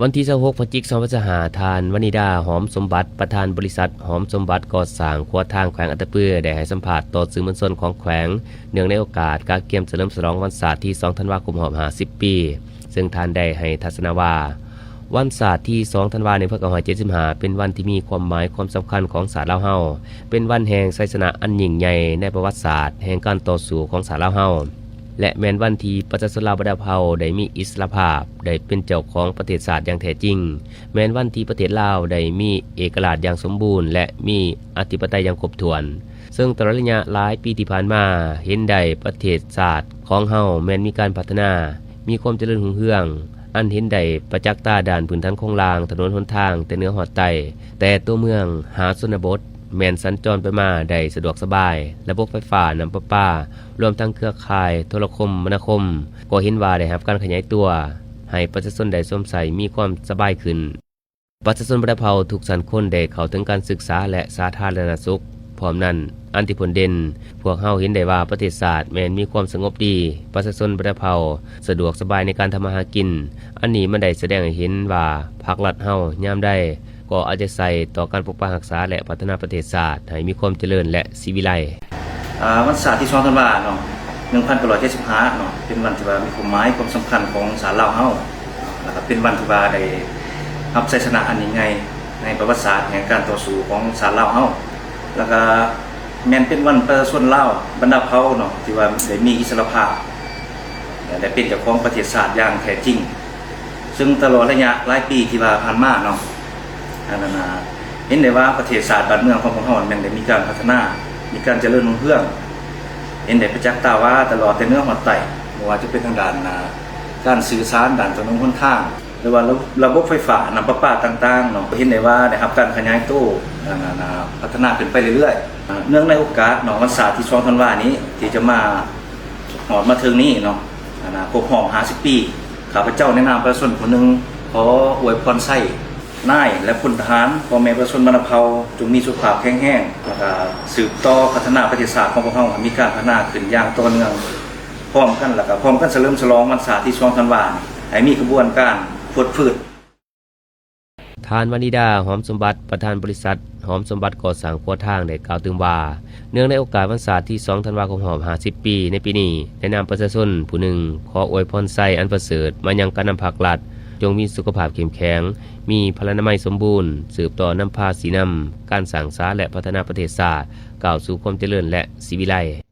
ວັນທີຊາວຫົກ ພະຈິກ ສອງພັນຊາວຫ້າ ທ່ານ ວັນນີດາ ຫອມສົມບັດ ປະທານບໍລິສັດ ຫອມສົມບັດ ກໍ່ສ້າງຂົວທາງແຂວງອັດຕະປື ໄດ້ໃຫ້ສຳພາດຕໍ່ສື່ມວນຊົນຂອງແຂວງ ເນື່ອງໃນໂອກາດກະກຽມສະເຫຼີມສະຫຼອງວັນຊາດທີສອງ ທັນວາ ຄົບຮອບຫ້າສິບປີ, ເຊິ່ງທ່ານໄດ້ໃຫ້ທັດສະນະວ່າ ວັນຊາດທີສອງ ທັນວາ ໜຶ່ງພັນເກົ້າຮ້ອຍເຈັດສິບຫ້າ ເປັນວັນທີ່ມີຄວາມໝາຍຄວາມສຳຄັນຂອງຊາດລາວເຮົາ, ເປັນວັນແຫ່ງໄຊຊະນະອັນຍິ່ງໃຫຍ່ໃນປະຫວັດສາດແຫ່ງການຕໍ່ສູ້ຂອງຊາດລາວເຮົາ ແລະ ແມ່ນວັນທີ່ປະຊາຊົນລາວບັນດາເຜົ່າໄດ້ມີອິດສະຫຼະພາບ, ໄດ້ເປັນເຈົ້າຂອງປະເທດຊາດຢ່າງແທ້ຈິງ, ແມ່ນວັນທີ່ປະເທດລາວໄດ້ມີເອກະລາດຢ່າງສົມບູນ ແລະ ມີອະທິປະໄຕຢ່າງຄົບຖ້ວນ. ເຊິ່ງຕະຫຼອດໄລຍະຫຼາຍປີທີ່ຜ່ານມາ, ເຫັນໄດ້ປະເທດຊາດຂອງເຮົາແມ່ນມີການພັດທະນາ, ມີຄວາມຈະເລີນຮຸ່ງເຮືອງ, ອັນເຫັນໄດ້ປະຈັກຕາດ້ານພື້ນຖານໂຄງລ່າງ, ຖະໜົນຫົນທາງແຕ່ເໜືອຮອດໃຕ້, ແຕ່ຕົວເມືອງຫາຊົນນະບົດ, ແມ່ນສັນຈອນໄປມາໄດ້ສະດວກສະບາຍ, ລະບົບໄຟຟ້າ, ນ້ຳປະປາ, ລວມທັງເຄືອຂ່າຍໂທລະຄົມມະນາຄົມ ກໍເຫັນວ່າໄດ້ຮັບການຂະຫຍາຍຕົວ, ໃຫ້ປະຊາຊົນໄດ້ຊົມໃຊ້ມີຄວາມສະບາຍຂຶ້ນ. ປະຊາຊົນບັນດາເຜົ່າທຸກຊັ້ນຄົນໄດ້ເຂົ້າເຖິງການສຶກສາ ແລະ ສາທາລະນະສຸກ. ພ້ອມນັ້ນ, ອັນທີ່ພົ້ນເດັ່ນ, ພວກເຮົາເຫັນໄດ້ວ່າປະເທດຊາດແມ່ນມີຄວາມສະຫງົບດີ, ປະຊາຊົນບັນດາເຜົ່າສະດວກສະບາຍໃນການທຳມາຫາກິນ. ອັນນີ້ມັນໄດ້ສະແດງໃຫ້ເຫັນວ່າພັກລັດເຮົາຍາມໃດກໍເອົາໃຈໃສ່ຕໍ່ການປົກປັກຮັກສາ ແລະ ພັດທະນາປະເທດຊາດໃຫ້ມີຄວາມຈະເລີນ ແລະ ສີວິໄລ. ອ່າ ວັນຊາດທີສອງ ທັນວາເນາະ ໜຶ່ງພັນເກົ້າຮ້ອຍເຈັດສິບຫ້າເນາະ ເປັນວັນທີ່ວ່າມີຄວາມໝາຍຄວາມສຳຄັນຂອງຊາດລາວເຮົາ ແລ້ວກໍເປັນວັນທີ່ວ່າໄດ້ຮັບໄຊຊະນະອັນຍິ່ງໃຫຍ່ໃນປະຫວັດສາດແຫ່ງການຕໍ່ສູ້ຂອງຊາດລາວເຮົາ ແລ້ວກໍແມ່ນເປັນວັນປະຊາຊົນລາວບັນດາເຜົ່າເນາະ ທີ່ວ່າໄດ້ມີອິດສະຫຼະພາບ ແລະ ໄດ້ເປັນເຈົ້າຂອງປະເທດຊາດຢ່າງແທ້ຈິງ. ເຊິ່ງຕະຫຼອດໄລຍະຫຼາຍປີທີ່ວ່າຜ່ານມາເນາະ ອັນນັ້ນນະ ເຫັນໄດ້ວ່າປະເທດຊາດບ້ານເມືອງຂອງພວກເຮົາແມ່ນໄດ້ມີການພັດທະນາ, ມີການຈະເລີນຮຸ່ງເຮືອງ, ເຫັນໄດ້ປະຈັກຕາວ່າຕະຫຼອດແຕ່ເໜືອຮອດໃຕ້, ບໍ່ວ່າຈະເປັນທາງດ້ານ ອ່າ ການສື່ສານ, ດ້ານຖະໜົນຫົນທາງ, ຫຼືວ່າລະ ລະບົບໄຟຟ້າ, ນ້ຳປະປາຕ່າງໆເນາະ, ເຫັນໄດ້ວ່າໄດ້ຮັບການຂະຫຍາຍໂຕ, ອັນນັ້ນນະ ພັດທະນາຂຶ້ນໄປເລື້ອຍໆ. ອ່າ ເນື່ອງໃນໂອກາດເນາະ ວັນຊາດທີສອງ ທັນວານີ້ ທີ່ຈະມາຮອດມາເຖິງນີ້ເນາະ, ອັນນະ ຄົບຮອບຫ້າສິບປີ, ຂ້າພະເຈົ້າໃນນາມປະຊາຊົນຜູ້ໜຶ່ງ ຂໍອວຍພອນໄຊ ນາຍ ແລະ ພົນທະຫານ, ພໍ່ແມ່ປະຊາຊົນບັນດາເຜົ່າ ຈົ່ງມີສຸຂະພາບແຂງແຮງ ແລ້ວກະສືບຕໍ່ພັດທະນາປະເທດຊາດຂອງພວກເຮົາໃຫ້ມີການພັດທະນາຂຶ້ນຢ່າງຕໍ່ເນື່ອງ ພ້ອມກັນ ແລ້ວກະພ້ອມກັນສະເຫຼີມສະຫຼອງວັນຊາດທີສອງ ທັນວາ ໃຫ້ມີຂະບວນການຟົດຟື້ນ. ທ່ານ ວັນນີດາ ຫອມສົມບັດ ປະທານບໍລິສັດ ຫອມສົມບັດ ກໍ່ສ້າງຂົວທາງ ໄດ້ກ່າວຕື່ມວ່າ ເນື່ອງໃນໂອກາດວັນຊາດທີສອງ ທັນວາ ຄົບຮອບຫ້າສິບປີໃນປີນີ້, ໃນນາມປະຊາຊົນຜູ້ໜຶ່ງ ຂໍອວຍພອນໄຊອັນປະເສີດມາຍັງການນຳພັກລັດ, ຈົ່ງມີສຸຂະພາບເຂັ້ມແຂງ, ມີພະລານາໄມສົມບູນ, ສືບຕໍ່ນຳພາຊີ້ນຳການສ້າງສາ ແລະ ພັດທະນາປະເທດຊາດ ກ້າວສູ່ຄວາມຈະເລີນ ແລະ ສີວິໄລ.